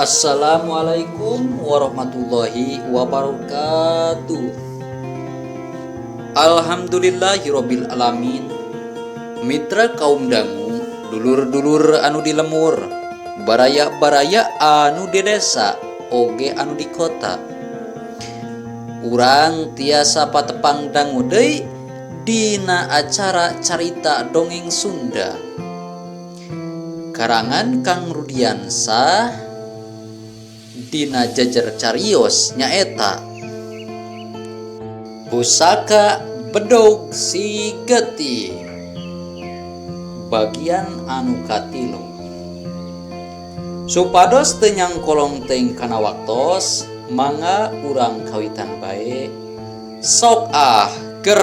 Assalamualaikum warahmatullahi wabarakatuh. Alhamdulillahirabbil alamin. Mitra kaum dangu, dulur-dulur anu di lemur, baraya-baraya anu di desa, oge anu di kota. Urang tiasa patepang dangu deui dina acara carita dongeng Sunda. Karangan Kang Rudiansah dina jejer carios nyaeta Pusaka Bedog Si Getih bagian anu katilu. Supados teu nyangkolong teuing kana waktos, mangga urang kawitan bae. Sok ah ger.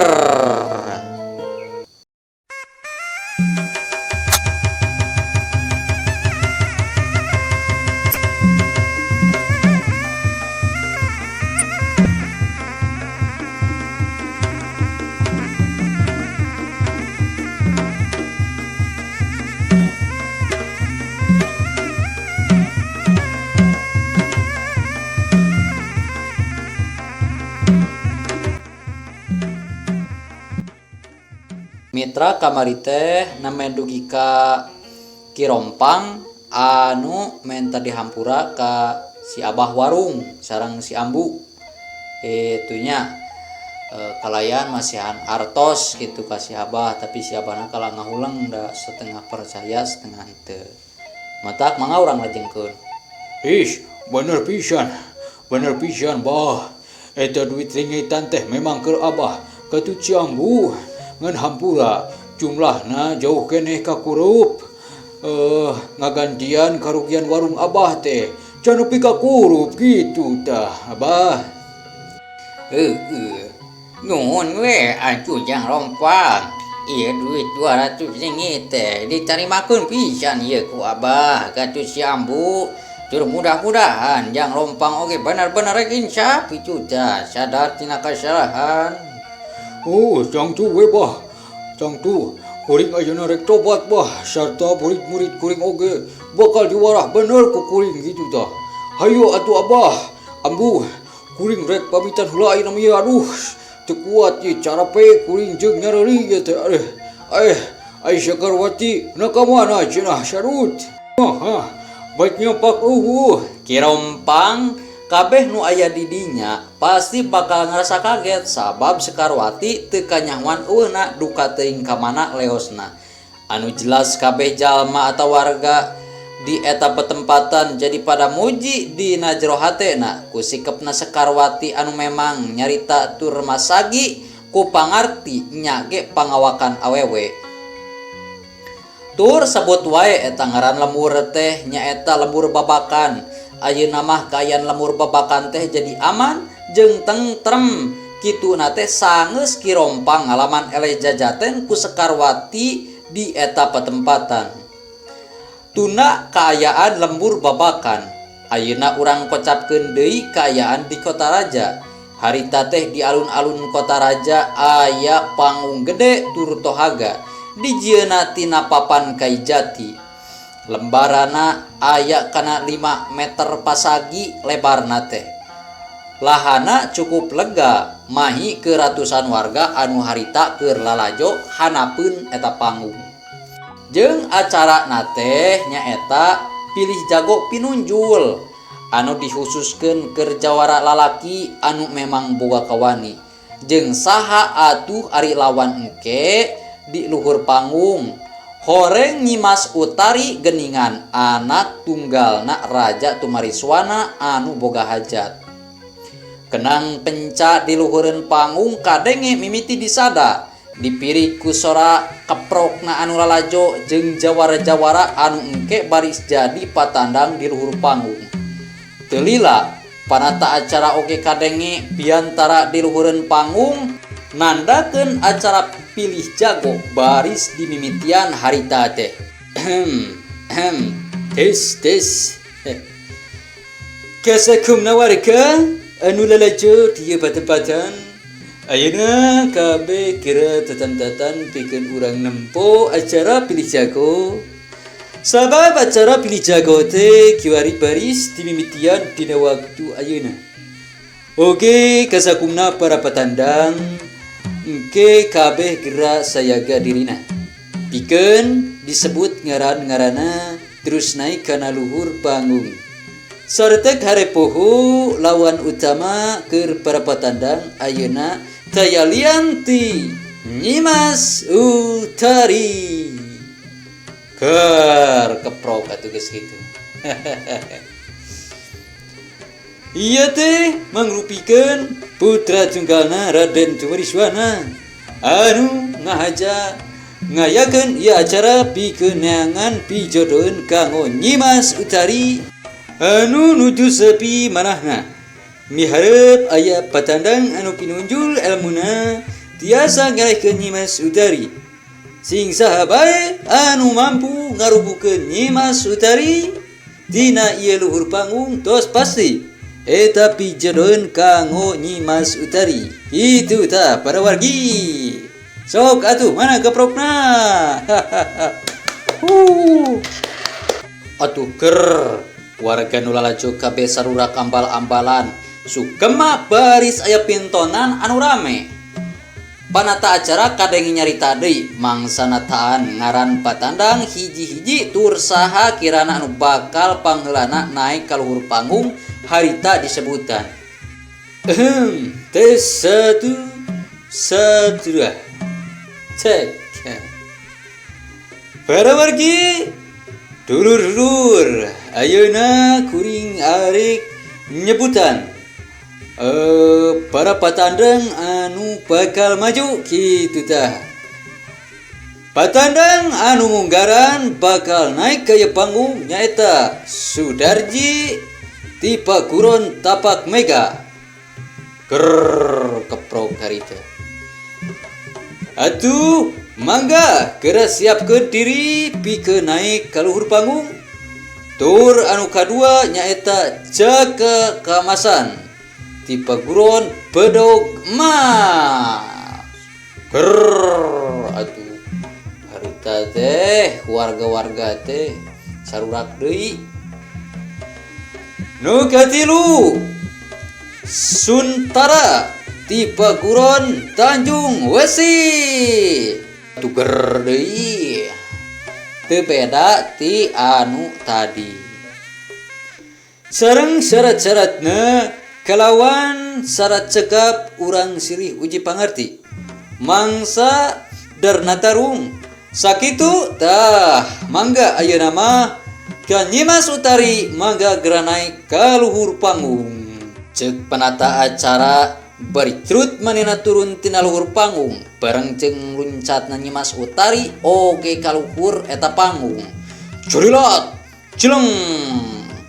Mitra kamari teh name dugi ka Ki Rompang anu menta dihampura ka si Abah Warung sareng si Ambu itunya kalayan masihan artos gitu ka si Abah, tapi si Abahna kalah ngahuleng da setengah percaya setengah henteu. Matak mangga urang lajengkeun. Ih, bener pisan bah. Eta duit ringitan teh memang keur Abah katu si Ambu ngan hampura jumlahna jauh keneh ka kurup. Ngagantian karugian warung Abah teh can nepi ka kurup gitu tah Abah. Heeh. Nuhun we atuh Jang Rompang. Ieu duit 200 ringgit teh ditarimakeun pisan ieu ku Abah katu si Ambu. Tur mudah-mudahan Jang Rompang oge bener-bener rek insaf kitu tah sadar tina kasalahan. Oh, tangtu we bah. Tangtu kuring ayeuna rek tobat bah sarta murid-murid kuring oge bakal diwarah bener ku kuring gitu tah. Hayu atuh Abah, Ambu, kuring rek pamitan heula ayeuna mah ieu, aduh. Teu kuat ieu carape kuring jeung nyareuri ieu teh. Aduh. Ai Sekarwati na ka mana cenah sarut. Hah, baik nyapak eueuh. Ki Rompang kabeh nu aya di dinya pasti bakal ngerasa kaget sabab Sekarwati teu kanyahoan eueuhna duka teuing ka mana leosna. Anu jelas kabeh jalma atau warga di eta petempatan jadi pada muji dina jero hatena ku sikepna Sekarwati anu memang nyarita tur masagi ku pangarti nya ge pangawakan awewe. Tur sebut wae eta ngaran lemur teh nyaeta lembur babakan. Ayeuna mah kaayaan lemur babakan teh jadi aman jeung tentrem. Kituna teh sangeus Ki Rompang ngalaman eleh jajaten ku Sekarwati di eta petempatan. Tuna kaayaan lembur babakan. Ayeuna urang kocapkeun deui kaayaan di Kota Raja. Harita teh di alun-alun Kota Raja aya panggung gede tur tohaga. Dijieuna tina papan kai jati. Lembarana aya kana 5 meter pasagi lebarna teh. Lahana cukup lega mahi ke ratusan warga anu harita keur lalajo hanapeun eta panggung. Jeung acara na teh nyaeta pilih jago pinunjul anu dihususkeun keur jawara lalaki anu memang boga kawani. Jeung saha atuh ari lawan engke di luhur panggung. Horeng Nyimas Utari geningan anak tunggalna Raja Tumariswana anu boga hajat. Kenang penca di luhureun panggung kadenge mimiti disada. Dipirig ku sora keprokna anu lalajo jeung jawara-jawara anu engke baris jadi patandang di luhur panggung. Teu lila panata acara oge kadenge biantara di luhureun panggung nandakeun acara pilih jago baris di mimitian harita teh. Tes tes. Kasakumna warga anu lalajo di patempatan. Ayeuna kabeh kira tetan-tetan pikeun urang nempo acara pilih jago. Sabab acara pilih jago teh kiwari baris dimimitian dina waktu ayeuna. Oke, kasakumna para patandang engke kabeh geura sayaga dirina. Pikeun disebut ngaran-ngaranna terus naik kana luhur panggung. Saretek harepoho lawan utama keur para patandang ayeuna taya lian ti Nyimas Utari. Ker keprok atuh geus kitu. Ieu teh mangrupikeun putra tunggalna Raden Tumariswana anu ngahaja ngayakeun ieu acara pikeun neangan pijodoheun kanggo Nyimas Utari anu nuju sepi manahna. Miharep aya patandang anu pinunjul elmuna tiasa ngalehkeun Nyimas Utari. Sing saha bae anu mampu ngarubuhkeun Nyimas Utari tina ieu luhur panggung tos pasti eta pijodoheun kanggo Nyimas Utari. Kitu tah para wargi. Sok atuh mana keprokna? Atuh ker warga nu lalajo kabeh sarurak ambal-ambalan sukema baris aya pintonan anu rame. Panata acara kadenge nyarita deui mangsana taan ngaran patandang hiji-hiji tur saha kirana anu bakal pangheulana naik ka luhur panggung harita disebutan. Tes 1, 1, 2. Cek. Para wargi, dulur-dulur, ayeuna kuring arek nyebutan. Para patandang anu bakal maju kitu tah. Patandang anu munggaran bakal naik ke ieu panggung nyaeta Sudarji ti Paguron Tapak Mega. Ker keprok harita. Atuh mangga geura siapkeun diri pikeun naik ka luhur panggung. Tur anu kadua nyaeta Jaka Kamasan ti Paguron Bedog Emas. Ker atuh harita teh warga-warga teh sarurak deui. Nu katilu Suntara ti Paguron Tanjung Wesi. Tuger deui. Teu beda ti anu tadi. Sareng syarat-syaratna kalawan syarat cekap urang silih uji pangarti. Mangsa darna tarung. Sakitu tah mangga ayeuna mah ka Nyimas Utari mangga geura naik ka luhur panggung. Ceuk penata acara bari trut manehna turun tina luhur panggung bareng jeung luncatna Nyimas Utari oge ka luhur eta panggung. Curilat cileng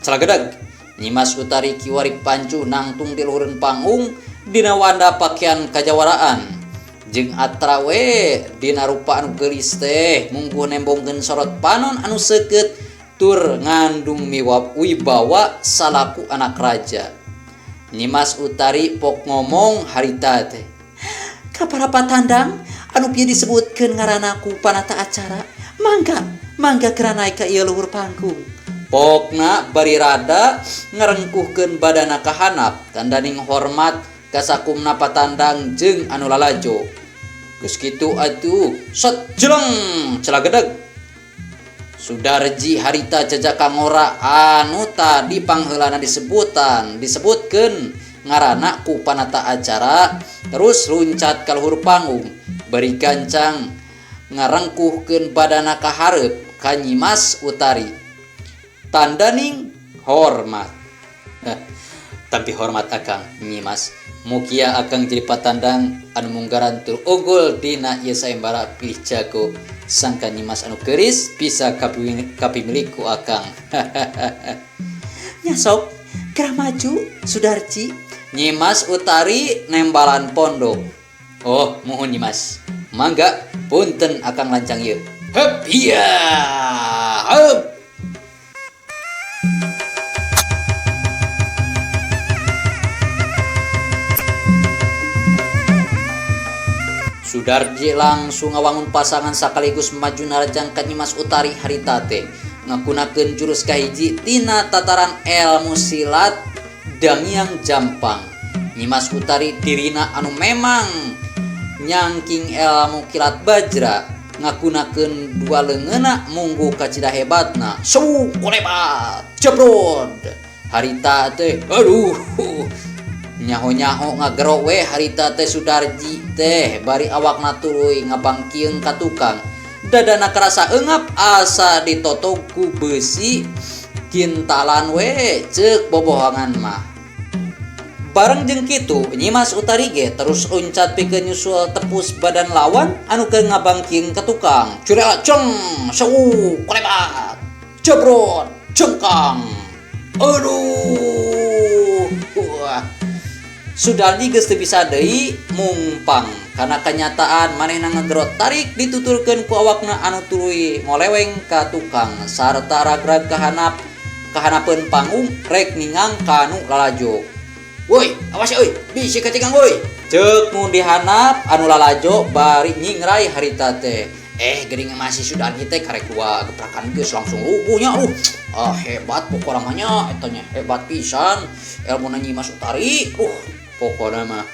calagedag Nyimas Utari kiwari pancu nangtung di luhureun panggung dina wanda pakaian kajawaraan jeung atra we dina rupa anu geulis teh mungguh nembongkeun sorot panon anu seukeut tur ngandung miwab wibawa salaku anak raja. Nyimas Utari pok ngomong harita teh. Ka para patandang anu pieu disebutkeun ngaranna ku panata acara, mangga mangga geura naik ka ieu luhur panggung. Pokna bari rada ngarengkuhkeun badana ka handap tandaning hormat ka sakumna patandang jeung anu lalajo. Geus kitu atuh set jeleng celagedeg. Sudarji harita jajaka ngora anu tadi pangheulana disebutkeun ngaranna ku panata acara terus luncat ka luhur panggung bari gancang ngarengkuhkeun badana ka hareup ka Nyimas Utari. Tandaning hormat. Tapi hormat akang Nyimas. Mugia akang jadi patandang anu munggaran tur unggul dina ieu sayembara pilih jago sangka Nyimas anu geuris bisa kapimilik ku akang. Nya sok geura maju Sudarji. Nyimas Utari nembalan pondok. Oh muhun Nyimas. Mangga punten akang lancang ieu. Heup iya. Heup. Sudarji langsung ngawangun pasangan sekaligus maju narajang ka Nyimas Utari harita teh. Ngagunakeun jurus kahiji tina tataran elmu silat Dangiang Jampang. Nyimas Utari dirina anu memang nyangking elmu kilat bajra ngagunakeun dua leungeunna mungguh kacida hebatna. Sewu kolebat jebrod harita teh aduh nyaho-nyaho ngagero we harita teh Sudarji teh bari awakna tuluy ngabangkieung ka tukang. Dadana karasa eungap asa ditotog ku beusi kintalan we ceuk bobohongan mah. Bareng jeung kitu Nyimas Utari ge terus uncat pikeun nyusul tepus badan lawan anu keur ngabangkieung ka tukang. Curela ceng sewu kolebat jebrot jengkang. Aduh, wah. Sudarji geus teu bisa deui mungpang kana kanyataan manehna ngegerot tarik dituturkeun ku awakna anu tuluy ngoleweng ka tukang sarta ragrag kahanap kahanapeun panggung rek ningang kanu lalajo. Woi, awas euy, bisi kacegang woi. Ceuk nu dihanap anu lalajo bari nyingrai harita teh. Geuning masih Sudarji teh karek dua geprakan geus langsung rubuhnya. Ah, hebat pokona mah nya eta nya hebat pisan elmuna Nyimas Utari. Pokona mah.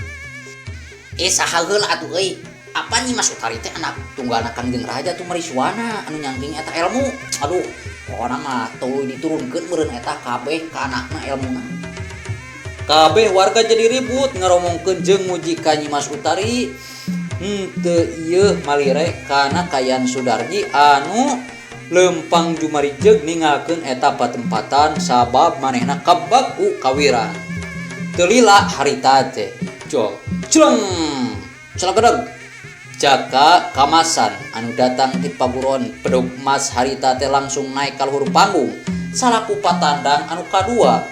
Saha heula atuh euy? Apa Nyimas Utari teh anak tunggalna Kangjeng Raja tuh Mariswana anu nyangking eta ilmu. Aduh, pokona mah tuluy diturunkeun meureun eta kabeh ka anakna elmuna. Kabeh warga jadi ribut ngaromongkeun jeung muji ka Nyimas Utari. Henteu ieu malire kana kayan Sudarji anu lempang jumarijeg ninggalkeun eta patempatan sabab manehna kabag ku kawiran. Teu lila harita teh. Jol, jleng, celagedeg. Jaka Kamasan anu datang ti paguron bedog emas harita teh langsung naik ka luhur panggung salaku patandang anu kadua.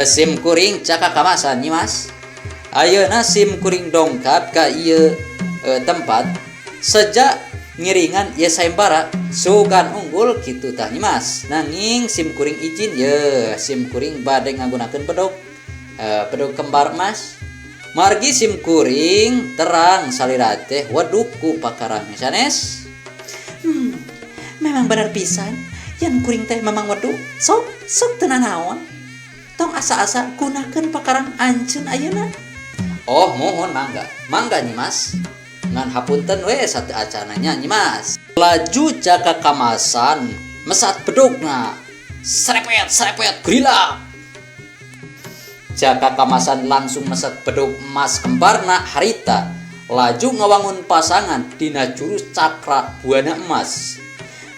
Sim kuring Jaka Kamasan Nyimas. Ayeuna sim kuring dongkap ka ieu tempat sejak ngiringan ieu sayembara sugan unggul kitu tah Nyimas. Nanging sim kuring izin ye sim kuring bade ngagunakeun bedog. Bedog kembar emas. Margi sim kuring terang salira teh weduk ku pakarang sanes. Memang bener pisan yen kuring teh memang weduk. Sok sok teu nanaon. Tong asa-asa gunakeun pakarang anjeun ayeuna. Oh, mohon mangga. Mangga Nyimas. Ngan hapunten we satu acananya Nyimas. Laju Jaka Kamasan mesat bedogna. Serepet serepet gerila. Jaka Kamasan langsung mesat bedog emas kembarna harita. Laju ngawangun pasangan dina jurus cakra buana emas.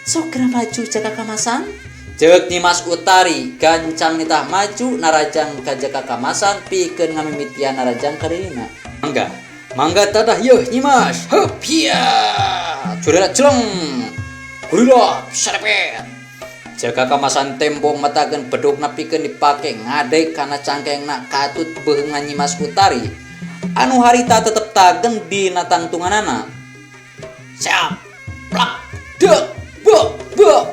Sok geura maju Jaka Kamasan. Ceuk Nyimas Utari gancang nitah maju narajang ka Jaka Kamasan pikeun ngamimitian narajang ka dirina. Mangga, mangga tadah yeuh Nyimas. Heup hiya. Curela celeng. Gurila serepet. Jaka Kamasan tembong metakeun bedogna pikeun dipake ngadek kana cangkengna katut beuheungna Nyimas Utari anu harita tetep tagen dina tangtunganana. Siap, plak, dek, bek, bek.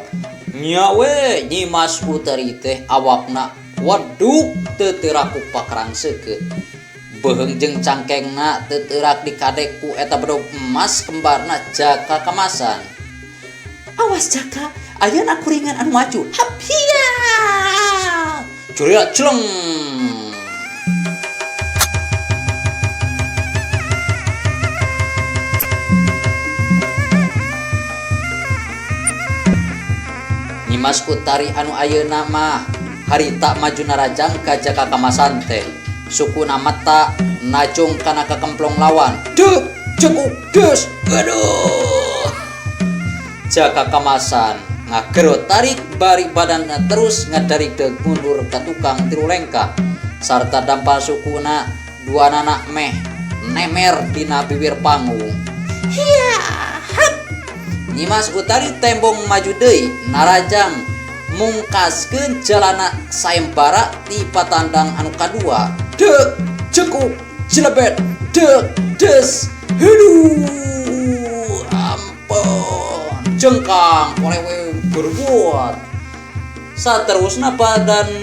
Nya we Nyimas Utari teh awakna waduk teu teurak ku pakarang seukeut. Beuheung jeung cangkengna teu teurak dikadek ku eta bedog emas kembarna Jaka Kamasan. Awas Jaka, ayeuna kuringan anu maju. Hap hiya. Curia celeng. Nyimas Utari anu ayeuna mah harita maju narajang ka Jaka Kamasan teh. Sukuna mata najong kana kakemplong lawan. Dek, cekuk, des, aduh. Jaka Kamasan ngagero tarik bari badanna terus ngadarik mundur ka tukang tilu lengkah sarta dampal sukuna dua nanak meh nemer dina bibir panggung. Hiya, hap. Nyimas Utari tembong maju deui narajang mungkaskeun jalana sayembara ti patandang anu kadua. Dek, cekuk, jelebet, dek, des, hidup, ampun, jengkang, kolewe berbuat. Saterusna badan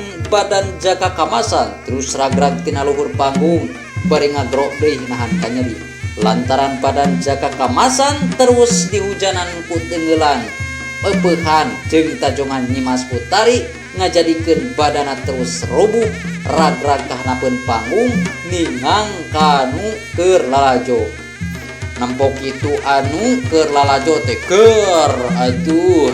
Jaka Kamasan terus ragrag tina luhur panggung bari ngagrok deui nahan kanyeri. Lantaran badan Jaka Kamasan terus dihujanan ku tenggelan. Pepeuhan jeung tajongan Nyimas Utari ngajadikeun badana terus rubuh rag-rag kahanapeun panggung ningang kanu keur lalajo. Nempo kitu anu keur lalajo teh keur atuh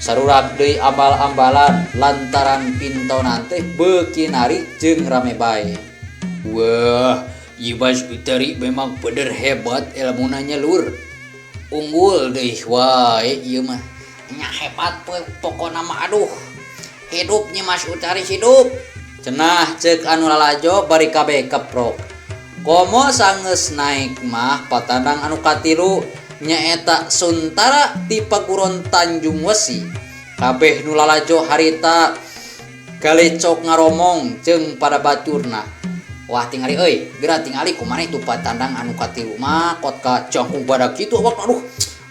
sarurak deui ambal-ambalan lantaran pintonan teh beuki narik jeung rame bae. Wah, Nyimas Utari memang bener hebat ilmuna nya lur. Unggul deui wae ieu mah. Nya hebat pokona mah aduh. Hidup Nyimas Utari hidup. Cenah ceuk anu lalajo bari kabeh keprok. Komo sanggeus naik mah patandang anu katilu nyaeta Suntara ti Paguron Tanjung Wesi. Kabeh nu lalajo harita galecok ngaromong jeung pada baturna. Wah tingali euy, geura tingali kumaha itu patandang anu katilu mah kot ka jangkung badak kitu awak aduh.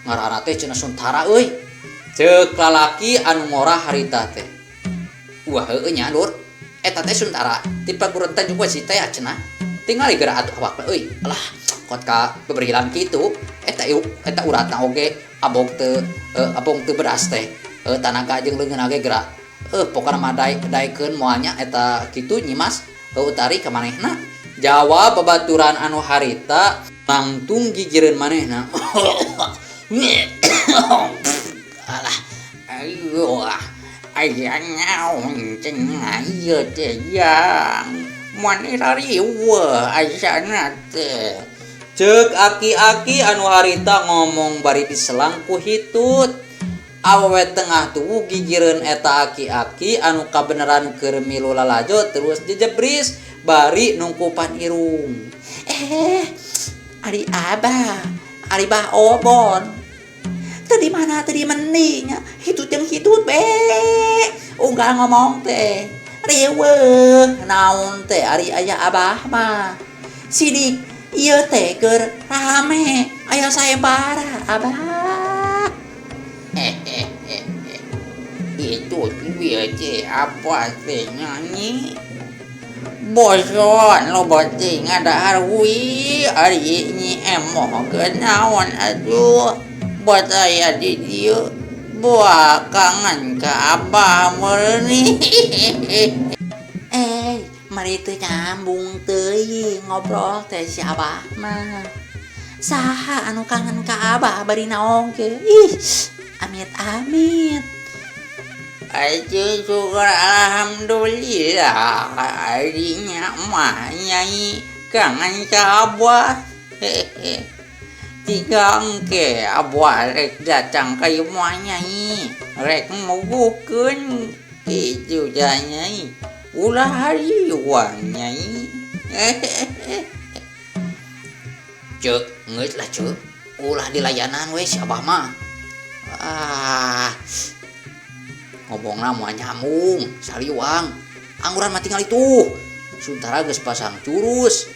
Ngaranna teh cenah Suntara euy. Ceuk lalaki anu ngora harita teh. Wah heueuh nya lur. Eta teh Suntara ti Paguron Tanjung Wesi teh cenah. Tingali geura atuh awakna euy. Alah, kot ka beberilan kitu. Eta eta uratna oge abong teu abong teu beras teh. Tanaga jeung leungeun ge geura. Pokona mah daekeun moal nya eta kitu Nyimas Utari ka manehna. Jawab babaturan anu harita nangtung gigireun manehna. Alah, ayo aya naon cenah ieu teh jang. Mani rariweuh asana teh. Ceuk aki-aki anu harita ngomong bari diselang ku hitut. Awewe tengah tubuh gigireun eta aki-aki anu kabeneran keur milu lalajo terus jejebris bari nungkupan irung. Ari abah, ari bah obon. Teu di mana teu di mending, hitut jeung hitut be. Unggal ngomong teh. Riweuh naon teh ari aya abah mah. Sidik ieu teh keur rame aya sayembara abah. Itu dia teh apa teh nyanyi. Boson loba teh ngadahar hui ari nyi emoh naon atuh. Buat aya di dieu buah kangen ka abah meureun. Mari teu nyambung teuing ngobrol teh si abah mah. Saha anu kangen ka abah bari naon ge? Ih, amit-amit. Aduh, syukur alhamdulillah arinya mah nyai kangen ka abah. Tiga engke abah rek datang ka imah nyai, rek muguhkeun kitu dah nyai. Ulah hariwang nyai. Ceuk, geus lah ceuk. Ulah dilayanan we si abah mah. Ah. Ngomongna moal nyambung, saliwang. Angguran mah tingali tuh. Suntara geus pasang curus.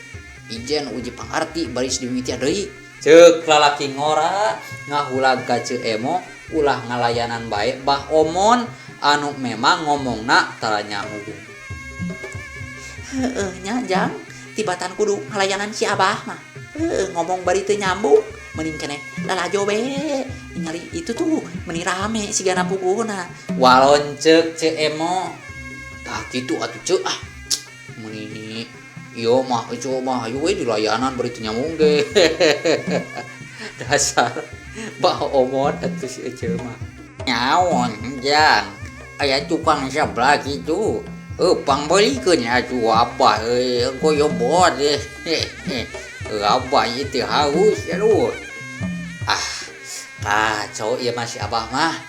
Ijen uji pangarti baris dimimitian deui. Ceuk lalaki ngora ngahulag ka Ceu Emo ulah ngalayanan bae bah omon anu memang ngomongna tara nyambung. Heueuh nya jang, tibatan kudu ngalayanan si abah mah. Heueuh ngomong bari teu nyambung, mending keneh lalajo be. Ningali itu tuh meni rame sigana puguna. Walon ceuk Ceu Emo. Tah kitu atuh ceuk ah. Meni ieu mah ieu mah hayu we dilayanan bari teu nyambung ge. Dasar bah omon atuh si Ece mah. Naon jang, aya tukang sebelah kitu. Pangbeulikeun atuh abah euy goyobot. Abah ieu teh haus aduh. Ah, kacau ieu mah si abah mah.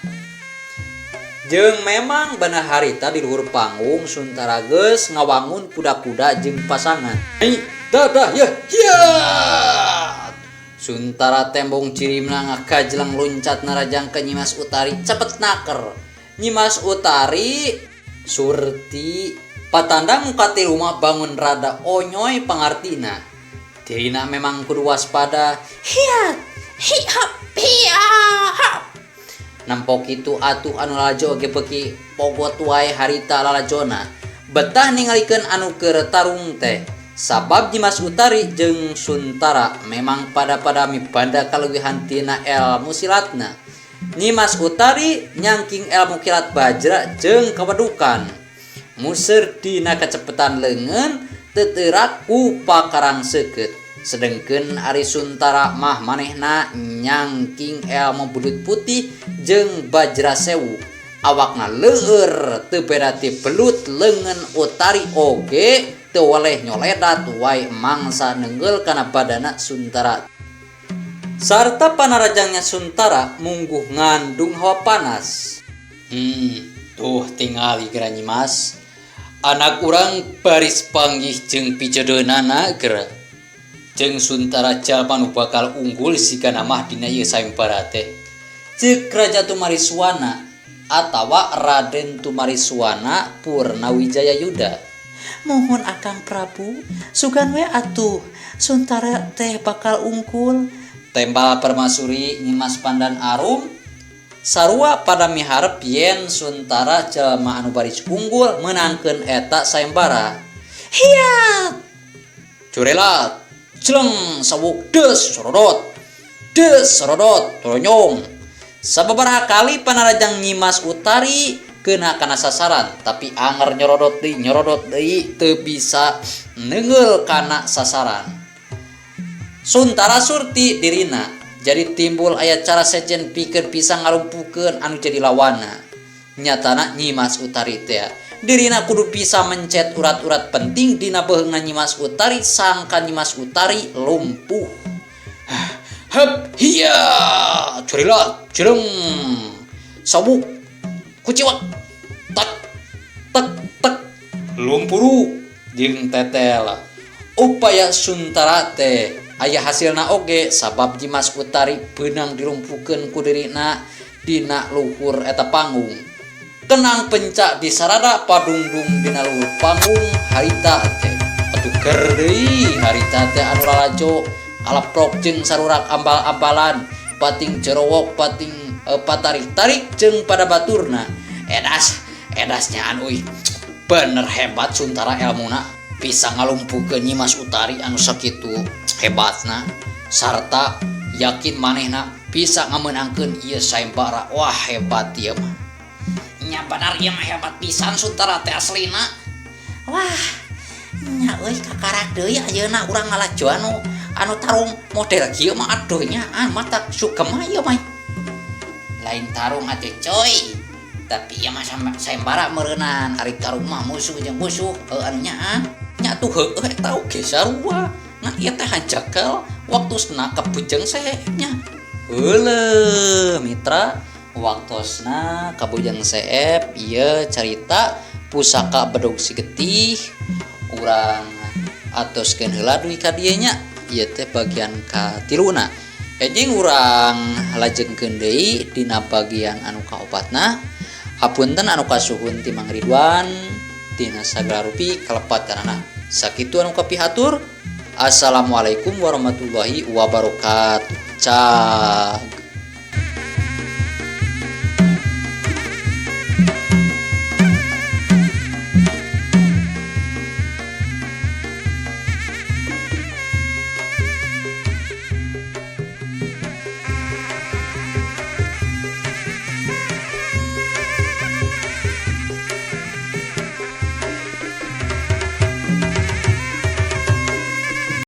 Jeung memang bener harita di luhur panggung Suntara geus ngawangun kuda-kuda jeung pasangan. Hei, dadah ya, hiat. Suntara tembong cirimna ngakajleng loncat narajang ke Nyimas Utari cepet naker. Nyimas Utari Surti patandang muka ti rumah bangun rada onyoy pangartina. Dirina memang kudu waspada. Hiat, hihap, hiap. Nampok itu atuh anu lalajo ge beuki pogot wae harita lalajona. Betah ningalikeun anu keur tarung teh. Sabab Nyimas Utari jeung Suntara memang pada-pada mibanda kaleuwihan tina elmu silatna. Nyimas Utari nyangking elmu kilat bajra jeung kawedukan. Museur dina kacepetan leungeun teu teurak ku pakarang seukeut. Sedengkeun ari Suntara mah manehna nyangking elmu belut putih jeung bajra sewu. Awakna leur teu beda ti belut leungeun Utari oge teu weleh nyoledat wae mangsa neunggeul kana badana Suntara. Sarta panarajangnya Suntara mungguh ngandung hawa panas. Tuh tingali geura Nyimas. Anak urang baris panggih jeung pijodohnana geura. Jeung Suntara jalma nu bakal unggul sigana mah dina ieu sayembara teh. Ceuk Raja Tumariswana atawa Raden Tumariswana Purnawijaya Yuda. Muhun Akang Prabu, sugan we atuh Suntara teh bakal ungkul. Tembal Permasuri Nyimas Pandan Arum sarua pada miharep yen Suntara jalma anu baris unggul meunangkeun eta sayembara. Hiat! Curelat, celeng sawuk des sorodot. Des sorodot toronyong. Sababaraha kali panarajang Nyimas Utari kena kana sasaran, tapi anger nyorodot deui teu bisa neunggeul kana sasaran. Suntara surti dirina, jadi timbul aya cara sejen pikeun bisa ngalumpuhkeun anu jadi lawanna. Nyatana Nyimas Utari teh dirina kudu bisa mencet urat-urat penting dina beheungna Nyimas Utari sangka Nyimas Utari lumpuh. Hep hiya curilat cireng sabuk kuciwak tek tek tek lumpuru jeung tetel. Upaya Suntara teh aya hasilna oge sabab Nyimas Utari beunang dilumpuhkeun ku dirina dina luhur eta panggung. Kenang pencak disarada padungdung dina luhur panggung harita teh. Atuh ger deui harita teh anu lalajo kaleprok jeung sarurak ambal-ambalan pating jerowok pating patarik-tarik jeung pada baturna. Edas edasnya anu euy bener hebat Suntara elmuna bisa ngalumpuhkeun Nyimas Utari anu sakitu hebatna sarta yakin manehna bisa ngamenangkeun ieu sayembara. Wah hebat ieu mah. Nya bener ieu mah hebat pisan Suntara teh aslina. Wah, nya euy kakarak deui ayeuna urang ngalajo anu tarung model kieu mah aduh nya ah mata sugema ieu mah. Lain tarung atuh coy. Tapi ieu mah sayembara meureunan ari tarung mah musuh jeung musuh heuh anu nya ah. Nya tuh heueuh eta oge sarua. Ngan ieu teh hanjakal waktosna kabujeng seep nya. Heuleuh mitra, waktosna kabujeng seep ieu carita pusaka bedog sigetih urang atoskeun heula dugi ka dieu nya. Ieu teh bagian katiluna. Enjing urang lajengkeun deui dina bagian anu kaopatna. Hapunten anu kasuhun ti Mang Ridwan dina sagala rupi kalepatanana. Sakitu anu kapihatur. Assalamualaikum warahmatullahi wabarakatuh. Cag.